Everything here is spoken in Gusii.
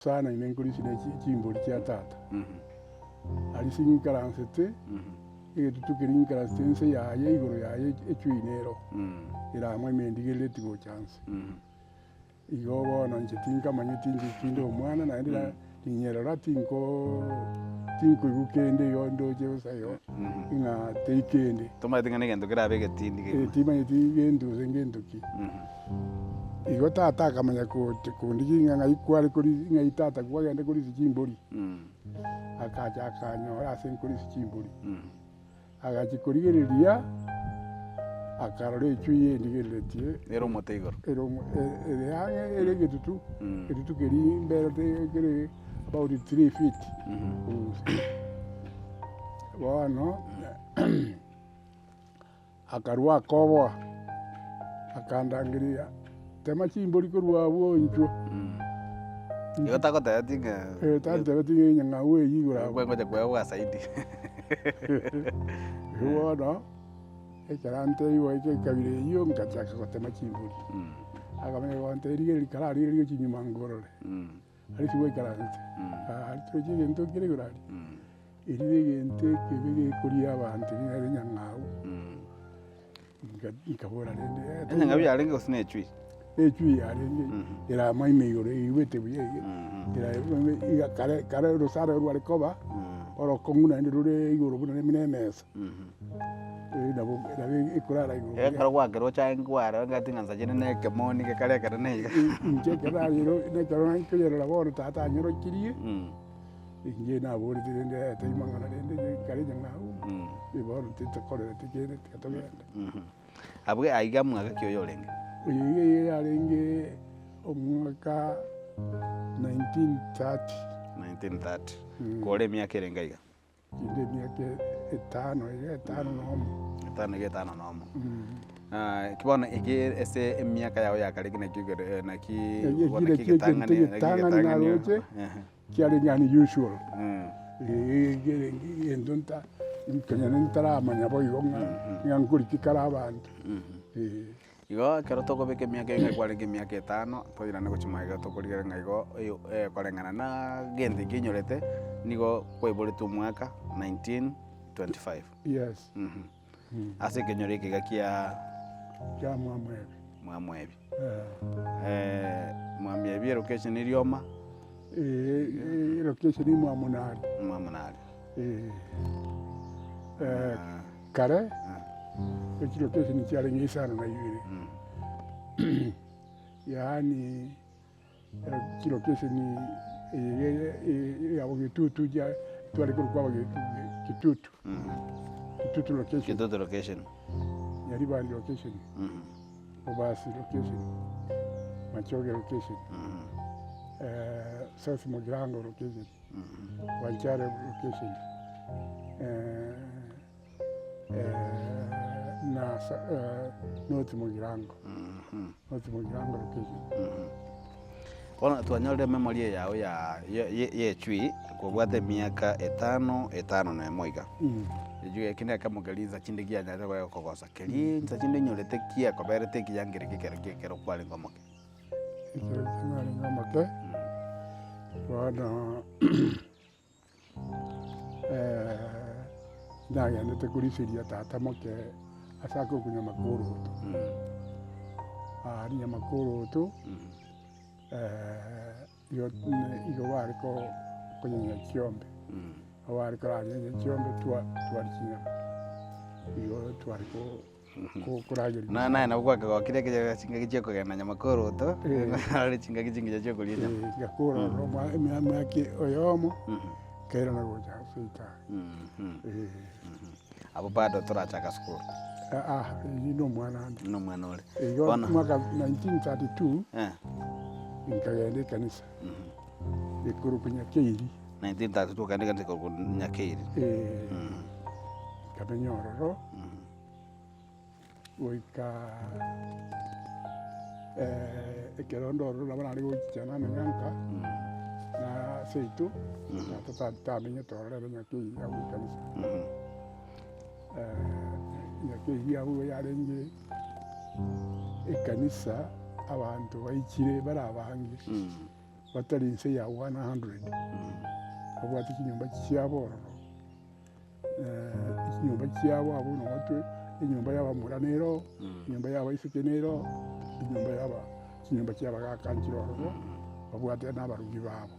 Sana ime nkorisia ne chimbori chia tata. Aria ase ng'ikaransete, egetutu keria ng'ikaransete inse yaye igoro yaye echui nero, ere amo ime ndigerereti gocha nse. Igo bono inche tinkamanyeti inche tinde omwana naende na ninyerora tinkoo tinkoigwa kende igo ndoche bosa igo ng'a tei kende. Tomanyeti ng'a negento kerabe egetindi kegima. Timanyeti gento gose ngento ki. Igo tata akamanya kondigia ng'a ng'ai kware korisia, ng'ai tata kwagenda korisia chimbori, akacha akanyora ase nkorisia chimbori. Agachia korigereria, akarora echui endigereretie Ere omote igoro. ere omo ere ang'e ere egetutu, egetutu keria mberete kere about 3 feet korwa inse. Bono Akarua akoboa, akandangeria, Tema chimbori korwa abwo inchuo. Igo tagotebeti ng'a Eh, tantebeti ng'a enyang'au eyio igoro abwo. ngocha koegwa zaidi. Igo bono, ekero antebiwa eke ekabira eyio, ngachaka gotema chimbori. Akamanya gontebia rigereria kararigereria gochia nyuma ngorore. Aria tigwaikaransete, aria toroche egento kere igoro aria, erio na egento ekebe gekoria abanto nigo ere enyang'au. Nka- Nkabora rende eh, Enyang'au yarenge gose na echui? echui yarenge ere amaino igoro eigwete buya iga, ere iga kare kare orosana rware koba, orokong'u naende rore igoro buna buna emesa. Nabo nabo ekorara igoro buya. Ekero gwakerwa ochae nkware ngati ng'a nsache na ekemoni gekare ekenene iga. Inche ekero narero nekero nkoyerora bono tata anyorokirie, inche naborete rende eh tari mang'ana rende kare nyang'au, bono titokorereti kende tiga togende. Abwo aiga mwaka ki oyo orenge? Oyo iga iga yarenge omwaka 1930. 1930. Kore emiaka erenge aiga? Inde emiaka etano iga etano na omo. Etano iga etano na omo. Eki bono eki ase emiaka yao ya kare eki nakio ekere naki Eki bono nakio eki egetang'ani egento naki egetang'ani egetang'ani naroche, kiarenge unusual. Egento nta konya ntaramanya boigo ng'a ng'a nkoriki kare abanto. Igo ekero tokobeka emiaka eyio ng'a kwarenge emiaka etano, toirane gochia magega tokorigereria ng'a igo oyo koreng'ana na gento ekio oinyorete, nigo kwaiboretwe omwaka 1925. Yes. Ase ekenyoro eke iga kia Kia Mwamwebi. Mwamwebi. Mwamwebi elocation rioma. Elocation Mwamunari. Mwamunari. Kare, echilocation chiarenge isano na ibere, yaani chilocation eye ya bogetutu chia tware korokwa abagetutu kitutu, kitutu location, Kitutu location. Nyaribari location, Bobasi location, Machoge location, South Mugirango location. Wanjare location na North Mugirango, North Mugirango location. Bono twanyorire ememory eye yao ya ya echui kobwate emiaka etano etano na emo iga. Echui eke na ekemo keria insa chinde kianyarete kogosa keria insa chinde onyorete kiakoberete ekiya nkereki ekero kia ekero kwarenge omoke. Ekero narenge omoke, bono nagendete koriseria tata moke ase akorokwa Nyamakoroto. Aria Nyamakoroto, igo igo bare konyenya chiombe, nabo bare koranyenya chiombe twaria chinyama, igo tware ko. Nonya naye nabo gwakegokire ekiagera chingaki chia okogenda nyamakoroto, are chingaki chingiya chia okoria enyama. Ngakora ororo omwaka oyomo, nkairana gocha ase etaoni. Abwo bado torachaka sukuru? Aa, eyio na omwana onde. Na omwana ore. Igo Bono. omwaka 1932, nkagenda ekanisa, ekorokwa Nyakeiri. 1932 okagenda ekanisa ekorokwa Nyakeiri. Nkamenya ororo. Goika ekero ndororo nabo nare gochicha namenya nka, na seito, tata ta- tamenyete ororo ere Nyakeyi agwo ekanisa. Nyakeyi abwo yarenge ekanisa abanto baichire bare abange. Batari inse ya 100 babwate chinyomba chiabo ororo, chinyomba chiabo abwo nabo twe enyomba ya abamura nero, enyomba ya abaiseke nero, enyomba ya aba chinyomba chia abagaka nchire ororo, babwate na abarugi babo.